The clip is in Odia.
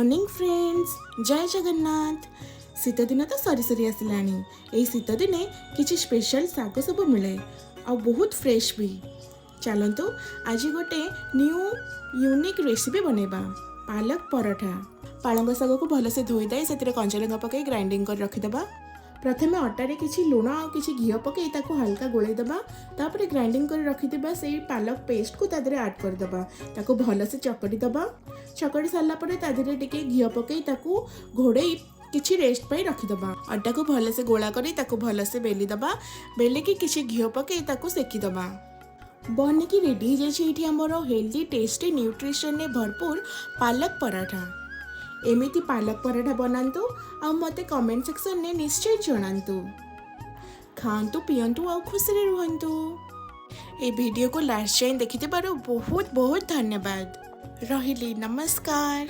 ମର୍ଣ୍ଣିଂ ଫ୍ରେଣ୍ଡସ୍, ଜୟ ଜଗନ୍ନାଥ। ଶୀତ ଦିନ ତ ସରି ସରି ଆସିଲାଣି। ଏଇ ଶୀତ ଦିନେ କିଛି ସ୍ପେଶାଲ ଶାଗ ସବୁ ମିଳେ ଆଉ ବହୁତ ଫ୍ରେଶ୍ ବି। ଚାଲନ୍ତୁ, ଆଜି ଗୋଟେ ନ୍ୟୁ ୟୁନିକ୍ ରେସିପି ବନେଇବା, ପାଲକ ପରଠା। ପାଳଙ୍ଗ ଶାଗକୁ ଭଲସେ ଧୋଇ ଦେଇ ସେଥିରେ କଞ୍ଚାଲଙ୍କା ପକାଇ ଗ୍ରାଇଣ୍ଡିଙ୍ଗ କରି ରଖିଦେବା। ପ୍ରଥମେ ଅଟାରେ କିଛି ଲୁଣ ଆଉ କିଛି ଘିଅ ପକାଇ ତାକୁ ହାଲକା ଗୋଳେଇ ଦେବା। ତାପରେ ଗ୍ରାଇଣ୍ଡିଙ୍ଗ କରି ରଖିଥିବା ସେଇ ପାଲକ ପେଷ୍ଟକୁ ତା ଦେହରେ ଆଡ଼୍ କରିଦେବା। ତାକୁ ଭଲସେ ଚକଟି ଦେବା। ଚକଟି ସାରିଲା ପରେ ତା ଦେହରେ ଟିକେ ଘିଅ ପକାଇ ତାକୁ ଘୋଡ଼େଇ କିଛି ରେଷ୍ଟ ପାଇଁ ରଖିଦେବା। ଅଟାକୁ ଭଲସେ ଗୋଳା କରି ତାକୁ ଭଲସେ ବେଲି ଦେବା। ବେଲିକି କିଛି ଘିଅ ପକାଇ ତାକୁ ସେକିଦେବା। ବନିକି ରେଡ଼ି ହେଇଯାଇଛି ଏଇଠି ଆମର ହେଲ୍ଦି, ଟେଷ୍ଟି, ନ୍ୟୁଟ୍ରିସନରେ ଭରପୁର ପାଲକ ପରାଠା। ଏମିତି ପାଲକ ପରାଠା ବନାନ୍ତୁ ଆଉ ମୋତେ କମେଣ୍ଟ ସେକ୍ସନରେ ନିଶ୍ଚୟ ଜଣାନ୍ତୁ। ଖାଆନ୍ତୁ, ପିଅନ୍ତୁ ଆଉ ଖୁସିରେ ରୁହନ୍ତୁ। ଏଇ ଭିଡ଼ିଓକୁ ଲାଷ୍ଟ ଯାଏଁ ଦେଖିଥିବାରୁ ବହୁତ ବହୁତ ଧନ୍ୟବାଦ। ରହିଲି, ନମସ୍କାର।